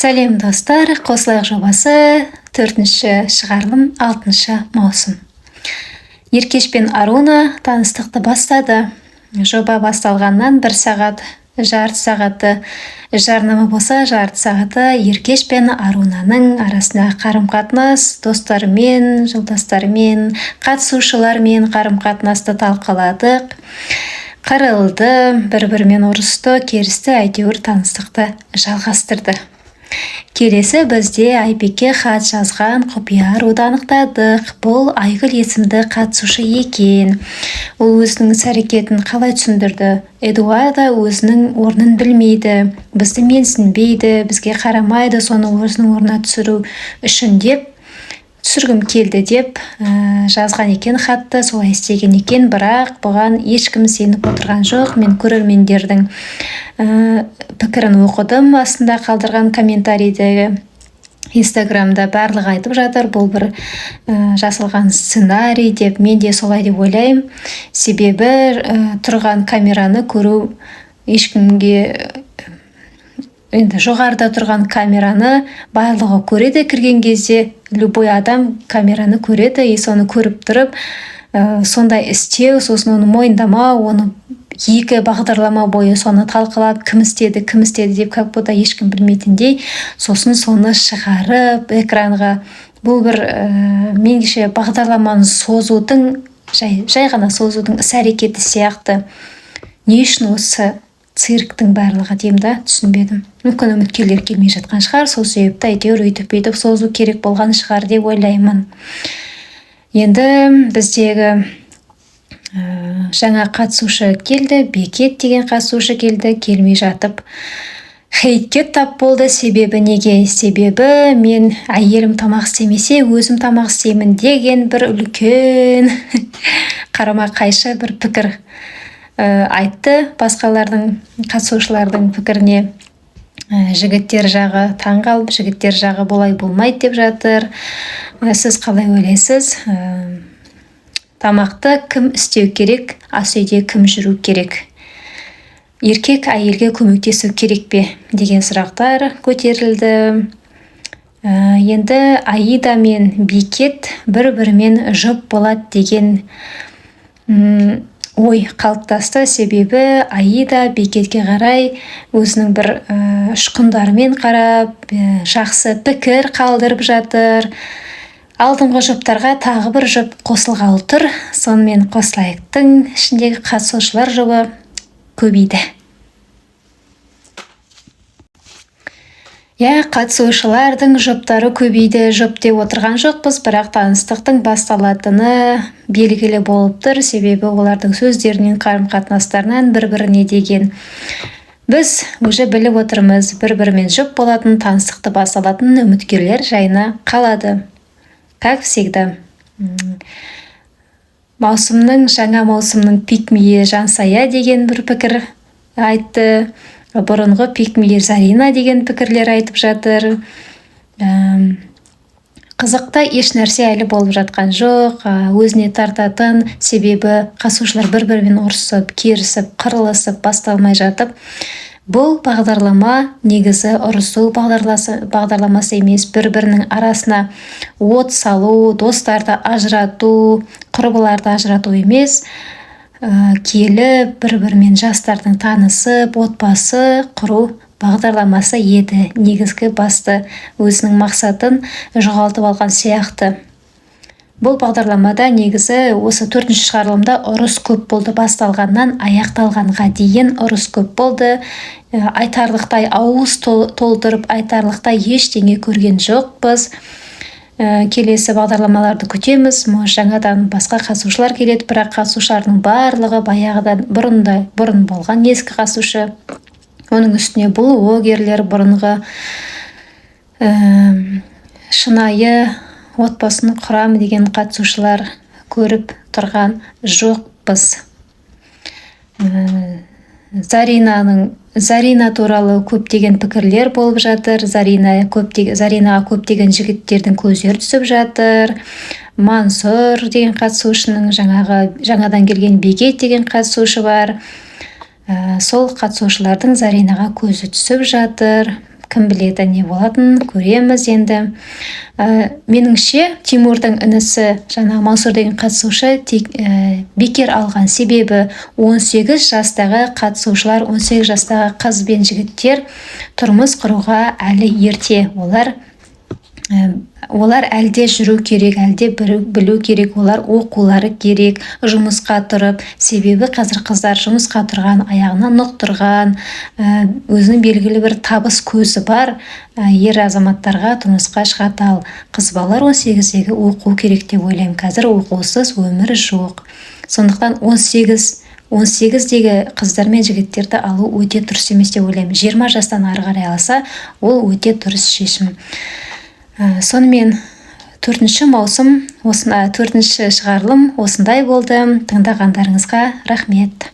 Сәлем, достар! «Қосылайық» жобасы, төртінші шығарылым, 6-маусым. Еркеш пен Аруна таныстықты бастады. Жоба басталғаннан бір сағат, жарты сағаты жарнама болса, жарты сағаты Еркеш пен Арунаның арасындағы қарым қатынас, достарымен, жолдастарымен, қатысушылармен қарым қатынасты талқыладық. Қырылды, бір бірімен ұрысты, керісті, әйтеуір таныстықты жалғастырды. Келесі бізде Айбекке хат жазған құпия аруды анықтадық. Бұл Айгүл есімді қатысушы екен. Ол өзінің іс әрекетін қалай түсіндірді? Эдуарда өзінің орнын білмейді, бізді менсінбейді, бізге қарамайды, соны өзінің орнына түсіру үшін деп түсіргім келді деп жазған екен хатты, солай істеген екен. Бірақ бұған ешкім сеніп отырған жоқ. Мен көрермендердің пікірін оқыдым, астында қалдырған комментарийдегі, Инстаграмда барлығы айтып жатыр, бұл бір жасалған сценарий деп. Мен де солай деп ойлаймын, себебі тұрған камераны көру ешкімге, енді жоғарыда тұрған камераны барлығы көреді. Кірген кезде любой адам камераны көреді, и соны көріп тұрып сондай істеу, сосын оны мойындамау, оны екі бағдарлама бойы соны талқылап, кім істеді, кім істеді деп, как будто ешкім білмейтіндей, сосын соны шығарып экранға, бұл бір меніңше, бағдарламаны созудың, жай ғана созудың іс әрекеті сияқты. Не үшін осы цирктің барлығы деймін да, түсінбедім. Мүмкін, үміткерлер келмей жатқан шығар, сол себепті әйтеуір өйтіп бүйтіп созу керек болған шығар деп ойлаймын. Енді біздегі жаңа қатысушы келді, Бекет деген қатысушы келді. Келмей жатып хейтке тап болды. Себебі неге? Себебі мен әйелім тамақ істемесе, өзім тамақ істеймін деген бір үлкен қарама қайшы бір пікір айтты басқалардың, қатысушылардың пікіріне. Жігіттер жағы таңғалып, жігіттер жағы бұлай болмайды деп жатыр. Сіз қалай ойлайсыз, тамақты кім істеу керек, ас үйде кім жүру керек, еркек әйелге көмектесу керек пе деген сұрақтар көтерілді. Енді Аида мен Бекет бір бірімен жұп болады деген ой қалыптасты, себебі Аида Бекетке қарай өзінің бір ұшқындарымен қарап, жақсы пікір қалдырып жатыр. Алдыңғы жұптарға тағы бір жұп қосылғалы тұр. Сонымен, «Қосылайықтың» ішіндегі қатысушылар жұбы көбейді. Иә, қатысушылардың жұптары көбейді. Жұп деп отырған жоқпыз, бірақ таныстықтың басталатыны белгілі болып тұр, себебі олардың сөздерінен, қарым қатынастарынан бір біріне деген біз уже біліп отырмыз, бір бірімен жұп болатын, таныстықты басталатын үміткерлер жайына қалады. Как всегда, маусымның, жаңа маусымның пикмиі Жансая деген бір пікір айтты, бұрынғы пикми Зарина деген пікірлер айтып жатыр. Қызықта еш нәрсе әлі болып жатқан жоқ өзіне тартатын, себебі қатысушылар бір бірімен ұрысып, керісіп, қырылысып басталмай жатып. Бұл бағдарлама негізі ұрысу бағдарламасы емес, бір бірінің арасына от салу, достарды ажырату, құрбыларды ажырату емес, келіп бір бірімен жастардың танысып, отбасы құру бағдарламасы еді. Негізгі басты өзінің мақсатын жоғалтып алған сияқты. Бұл бағдарламада негізі осы төртінші шығарылымда ұрыс көп болды. Басталғаннан аяқталғанға дейін ұрыс көп болды. Айтарлықтай, ауыз толтырып айтарлықтай ештеңе көрген жоқпыз. Келесі бағдарламаларды күтеміз, может, жаңадан басқа қатысушылар келеді. Бірақ қатысушылардың барлығы баяғыдан, бұрында, бұрын болған ескі қатысушы, оның үстіне блогерлер бұрынғы. Шынайы отбасын құрам деген қатысушылар көріп тұрған жоқпыз. Зарина туралы көптеген пікірлер болып жатыр. Заринаға көптеген жігіттердің көздері түсіп жатыр. Мансұр деген қатысушының, жаңағы жаңадан келген Бекет деген қатысушы бар. Сол қатысушылардың Заринаға көзі түсіп жатыр. Кім біледі, не болатынын, көреміз енді. Меніңше, Тимурдың інісі, жаңағы Мансұр деген қатысушы тек бекер алған. Себебі 18 жастағы қатысушылар, 18 жастағы қыз бен жігіттер тұрмыс құруға әлі ерте. Олар әлде жүру керек, әлде білу керек, олар оқулары керек, жұмысқа тұрып. Себебі қазір қыздар жұмысқа тұрған, аяғына нық тұрған, өзінің белгілі бір табыс көзі бар ер азаматтарға тұрмысқа шығады. Ал қыз балалар 18-дегі оқу керек деп ойлаймын. Қазір оқусыз өмір жоқ. Сондықтан 18-дегі қыздар мен жігіттерді алу өте дұрыс емес деп ойлаймын. 20 жастан ары қарай алса, ол өте дұрыс шешім. Сонымен төртінші маусым, осына төртінші шығарылым осындай болды. Тыңдағандарыңызға рахмет.